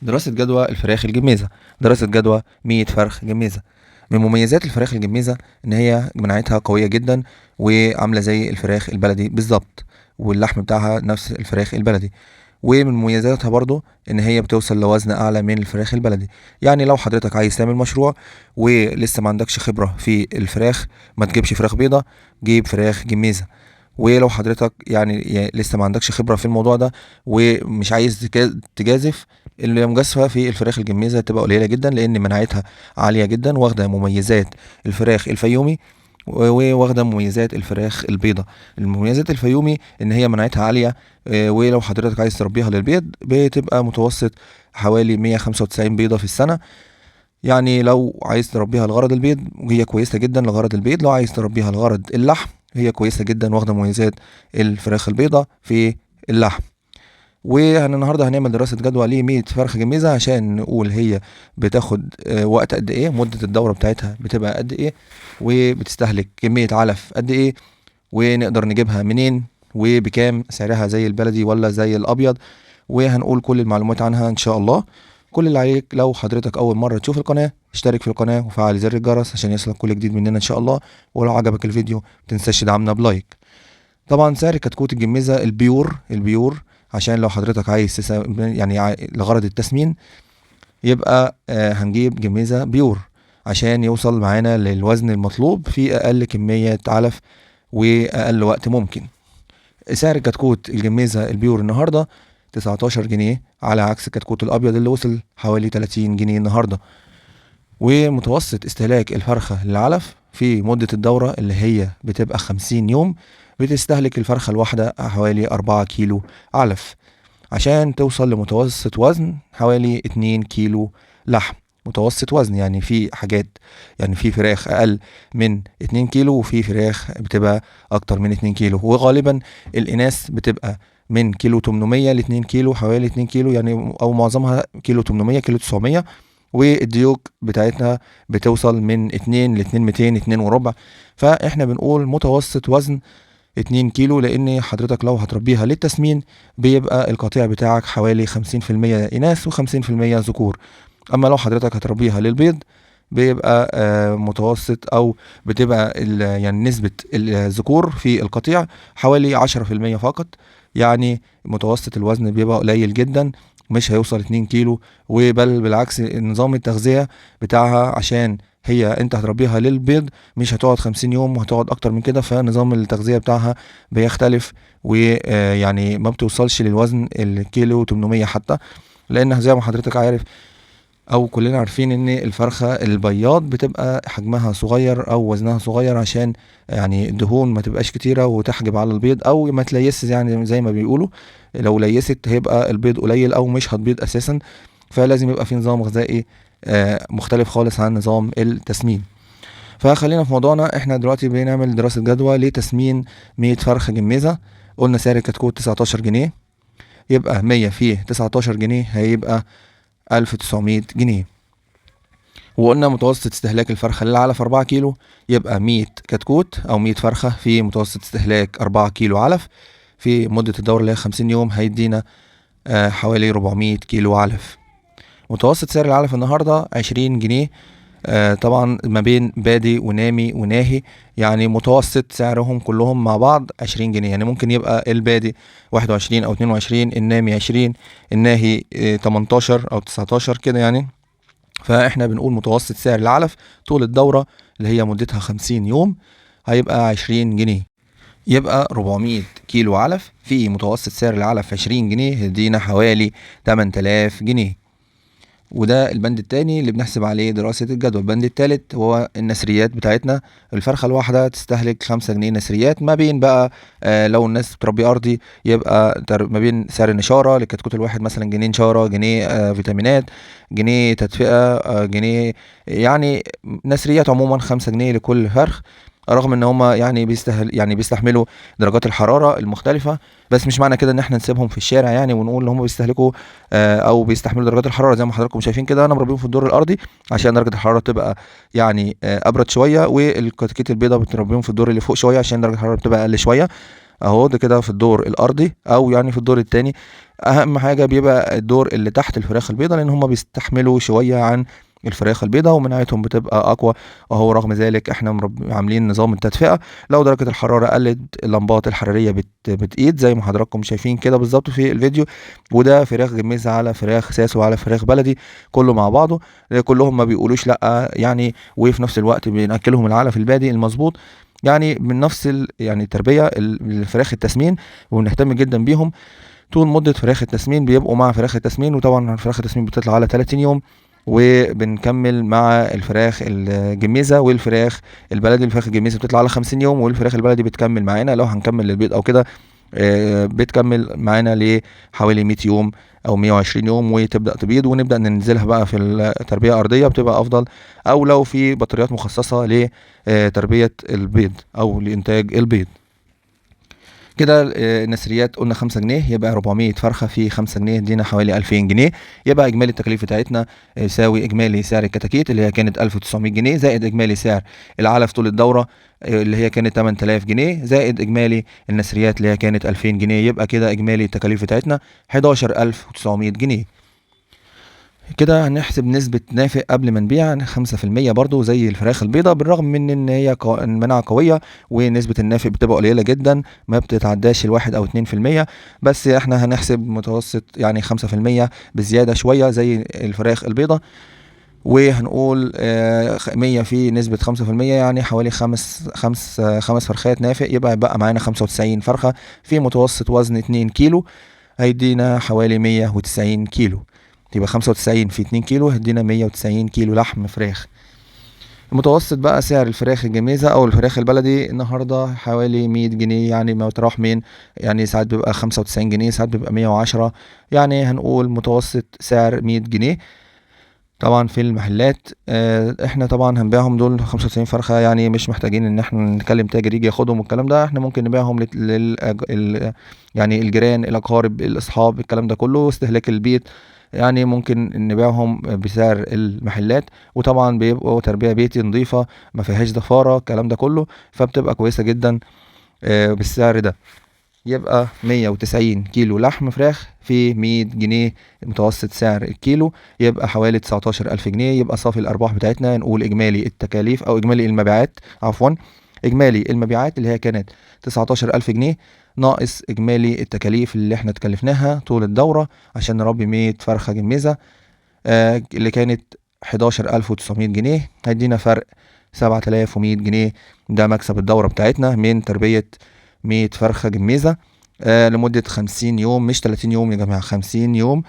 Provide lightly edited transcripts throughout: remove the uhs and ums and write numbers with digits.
دراسة جدوى الفراخ الجميزة، دراسة جدوى 100 فرخ جميزة. من مميزات الفراخ الجميزة إن هي مناعتها قوية جدا وعاملة زي الفراخ البلدي بالظبط، واللحم بتاعها نفس الفراخ البلدي. ومن مميزاتها برضو إن هي بتوصل لوزن أعلى من الفراخ البلدي. يعني لو حضرتك عايز تعمل مشروع ولسه ما عندكش خبرة في الفراخ، ما تجيبش فراخ بيضة، جيب فراخ جميزة. ولو حضرتك يعني لسه ما عندكش خبرة في الموضوع ده ومش عايز تجازف، المجازفة في الفراخ الجميزة تبقى قليلة جدا لأن مناعتها عالية جدا، واخدة مميزات الفراخ الفيومي وواخدة مميزات الفراخ البيضة. المميزات الفيومي إن هي مناعتها عالية، ولو حضرتك عايز تربيها للبيض بتبقى متوسط حوالي 195 بيضة في السنة. يعني لو عايز تربيها لغرض البيض هي كويسة جدا لغرض البيض، لو عايز تربيها لغرض اللحم هي كويسة جدا، واخدة مميزات الفراخ البيضة في اللحم. والنهارده هنعمل دراسة جدوى ل 100 فرخ جميزة عشان نقول هي بتاخد وقت قد ايه، مدة الدورة بتاعتها بتبقى قد ايه، وبتستهلك كمية علف قد ايه، ونقدر نجيبها منين، وبكام سعرها، زي البلدي ولا زي الابيض، وهنقول كل المعلومات عنها ان شاء الله. كل اللي عليك لو حضرتك اول مرة تشوف القناة اشترك في القناة وفعل زر الجرس عشان يصلك كل جديد مننا ان شاء الله، ولو عجبك الفيديو متنساش تدعمنا ب like. طبعا سعر كتكوت الجميزة ال pure، ال pure عشان لو حضرتك عايز يعني لغرض التسمين يبقى هنجيب جميزة pure عشان يوصل معانا للوزن المطلوب في اقل كمية علف واقل وقت ممكن. سعر كتكوت الجميزة ال pure النهاردة 19 جنيه على عكس الكتكوت الابيض اللي وصل حوالي 30 جنيه النهاردة. ومتوسط استهلاك الفرخة للعلف في مدة الدورة اللي هي بتبقى 50 يوم، بتستهلك الفرخة الواحدة حوالي 4 كيلو علف عشان توصل لمتوسط وزن حوالي 2 كيلو لحم. متوسط وزن يعني في حاجات، يعني في فراخ أقل من 2 كيلو وفي فراخ بتبقى أكتر من 2 كيلو، وغالبا الإناث بتبقى من كيلو 800 ل 2 كيلو، حوالي 2 كيلو يعني، أو معظمها كيلو 800 كيلو 900. والديوك بتاعتنا بتوصل من 2 ل 2 200، 2 وربع. فإحنا بنقول متوسط وزن 2 كيلو، لأن حضرتك لو هتربيها للتسمين بيبقى القطيع بتاعك حوالي 50% إناث وخمسين في المية ذكور. أما لو حضرتك هتربيها للبيض بيبقى متوسط، أو بتبقى يعني نسبة الذكور في القطيع حوالي 10% فقط، يعني متوسط الوزن بيبقى قليل جدا، مش هيوصل 2 كيلو. وبل بالعكس نظام التغذية بتاعها عشان هي انت هتربيها للبيض مش هتقعد 50 يوم وهتقعد اكتر من كده، فنظام التغذية بتاعها بيختلف، ويعني ما بتوصلش للوزن الكيلو 800 حتى، لان زي ما حضرتك عارف او كلنا عارفين ان الفرخة البياض بتبقى حجمها صغير او وزنها صغير عشان يعني الدهون ما تبقاش كتيرة وتحجب على البيض او ما تليسش، يعني زي ما بيقولوا لو ليست هيبقى البيض قليل او مش هتبيض اساسا، فلازم يبقى في نظام غذائي مختلف خالص عن نظام التسمين. فخلينا في موضوعنا، احنا دلوقتي بنعمل دراسة جدوى لتسمين 100 فرخة جميزة. قلنا سعر الكتكوت 19 جنيه، يبقى 100 فيه 19 جنيه هيبقى 1900 جنيه. وقلنا متوسط استهلاك الفرخة للعلف 4 كيلو، يبقى 100 كتكوت أو 100 فرخة في متوسط استهلاك 4 كيلو علف في مدة الدورة اللي هي 50 يوم هيدينا حوالي 400 كيلو علف. متوسط سعر العلف النهاردة 20 جنيه، طبعا ما بين بادي ونامي وناهي، يعني متوسط سعرهم كلهم مع بعض 20 جنيه. يعني ممكن يبقى البادي 21 أو 22، النامي 20، الناهي 18 أو 19 كده يعني. فإحنا بنقول متوسط سعر العلف طول الدورة اللي هي مدتها 50 يوم هيبقى 20 جنيه، يبقى 400 كيلو علف في متوسط سعر العلف 20 جنيه هيدينا حوالي 8000 جنيه. وده البند التاني اللي بنحسب عليه دراسة الجدوى. البند التالت هو النسريات بتاعتنا. الفرخة الواحدة تستهلك 5 جنيه نسريات، ما بين بقى لو الناس بتربي أرضي يبقى ما بين سعر النشارة للكتكوت الواحد مثلا جنيه نشارة، جنيه فيتامينات، جنيه تدفئة، جنيه، يعني نسريات عموما 5 جنيه لكل فرخ، رغم ان هما يعني بيستهل يعني بيستحملوا درجات الحرارة المختلفة، بس مش معنى كده ان احنا نسيبهم في الشارع يعني ونقول ان هما بيستهلكوا او بيستحملوا درجات الحرارة. زي ما حضراتكم شايفين كده انا مربيهم في الدور الارضي عشان درجة الحرارة تبقى يعني ابرد شوية، والكتاكيت البيضاء بتربيهم في الدور اللي فوق شوية عشان درجة الحرارة بتبقى اقل شوية. اهو ده كده في الدور الارضي او يعني في الدور التاني. اهم حاجة بيبقى الدور اللي تحت الفراخ البيضاء، لان هما بيستحملوا شوية عن الفراخ البيضاء ومناعتهم بتبقى اقوى. وهو رغم ذلك احنا عاملين نظام التدفئه، لو درجه الحرارة قلت اللمبات الحرارية بتقيد زي ما حضراتكم شايفين كده بالظبط في الفيديو. وده فراخ جميزه على فراخ ساسو على فراخ بلدي كله مع بعضه، كلهم ما بيقولوش لا يعني، وفي نفس الوقت بناكلهم العلف البادي المظبوط، يعني من نفس يعني التربية الفراخ التسمين، وبنهتم جدا بيهم طول مده فراخ التسمين، بيبقوا مع فراخ التسمين. وطبعا فراخ التسمين بتطلع على 30 يوم، وبنكمل مع الفراخ الجميزه والفراخ البلدي. الفراخ الجميزه بتطلع على 50 يوم، والفراخ البلدي بتكمل معانا لو هنكمل للبيض او كده، بتكمل معانا لحوالي 100 يوم او 120 يوم، وتبدا تبيض، ونبدا ننزلها بقى في التربية الارضية بتبقى افضل، او لو في بطاريات مخصصة لتربية البيض او لانتاج البيض. كده النسريات قلنا 5 جنيه، يبقى 400 فرخة في 5 جنيه يدينا حوالي 2000 جنيه. يبقى إجمالي التكاليف بتاعتنا يساوي إجمالي سعر الكتاكيت اللي هي كانت 1900 جنيه، زائد إجمالي سعر العلف طول الدورة اللي هي كانت 8000 جنيه، زائد إجمالي النسريات اللي هي كانت 2000 جنيه. يبقى كده إجمالي التكاليف بتاعتنا 11900 جنيه. كده هنحسب نسبة نافق قبل ما نبيع 5% برضو زي الفراخ البيضاء، بالرغم من ان هي مناعة قوية ونسبة النافق بتبقى قليلة جدا، ما بتتعداش 1 او 2%، بس احنا هنحسب متوسط يعني 5% بزيادة شوية زي الفراخ البيضاء. وهنقول 100 في نسبة 5%، يعني حوالي خمس فرخات نافق، يبقى بقى معانا 95 فرخة في متوسط وزن 2 كيلو، هيدينا حوالي 190 كيلو. يبقى 95 في 2 كيلو هيدينا 190 كيلو لحم فراخ. المتوسط بقى سعر الفراخ الجميزة أو الفراخ البلدي النهاردة حوالي 100 جنيه، يعني ما تروح من يعني ساعات بيبقى 95 جنيه، ساعات بيبقى 110، يعني هنقول متوسط سعر 100 جنيه طبعا في المحلات. احنا طبعا هنبيعهم دول 95 فرخة، يعني مش محتاجين ان احنا نكلم تاجر يجي ياخدهم والكلام ده، احنا ممكن نبيعهم يعني الجيران، الاقارب، الاصحاب، الكلام ده كله، استهلاك البيت، يعني ممكن نبيعهم بسعر المحلات. وطبعا بيبقوا تربية بيتي نظيفة ما فيهاش زفارة الكلام ده كله، فبتبقى كويسة جدا بالسعر ده. يبقى 190 كيلو لحم فراخ في 100 جنيه متوسط سعر الكيلو، يبقى حوالي 19000 جنيه. يبقى صافي الأرباح بتاعتنا نقول إجمالي التكاليف أو إجمالي المبيعات، عفوا إجمالي المبيعات اللي هي كانت 19000 جنيه ناقص إجمالي التكاليف اللي احنا اتكلفناها طول الدورة عشان نربي 100 فرخة جميزة، اللي كانت 11900 جنيه، هيدينا فرق 7100 جنيه. ده مكسب الدورة بتاعتنا من تربية 100 فرخة جميزة، لمدة 50 يوم، مش 30 يوم يا جماعة، 50 يوم.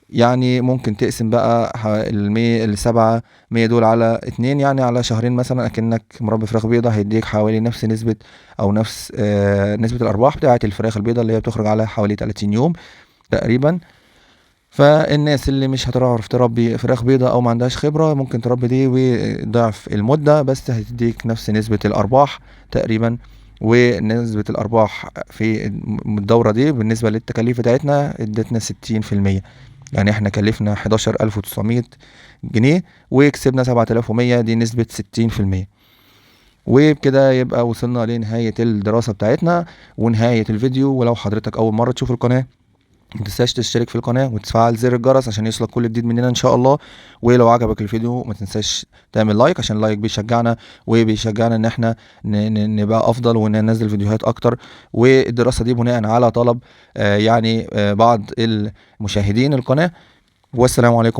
يعني ممكن تقسم بقى السبعة مية دول على 2، يعني على شهرين مثلا، اكنك مربي فراخ بيضة هيديك حوالي نفس نسبة او نفس، نسبة الارباح بتاعة الفراخ البيضة اللي هي بتخرج على حوالي 30 يوم تقريبا. فالناس اللي مش هتعرف تربي فراخ بيضة او ما عندهاش خبرة ممكن تربي دي وضعف المدة، بس هتديك نفس نسبة الارباح تقريبا. ونسبة الارباح في الدورة دي بالنسبة للتكاليف بتاعتنا ادتنا ستين في المية، يعني احنا كلفنا حداشر ألف وتسعمية جنيه وكسبنا سبعة آلاف ومية، دي نسبة ستين في المية. وبكده يبقى وصلنا لنهاية الدراسة بتاعتنا ونهاية الفيديو. ولو حضرتك أول مرة تشوف القناة ما تنساش تشترك في القناة وتفعل زر الجرس عشان يوصلك كل جديد مننا إن شاء الله. ولو عجبك الفيديو ما تنساش تعمل لايك، عشان اللايك بيشجعنا وبيشجعنا إن احنا نبقى أفضل وننزل فيديوهات أكتر. والدراسة دي بناء على طلب بعض المشاهدين القناة. والسلام عليكم.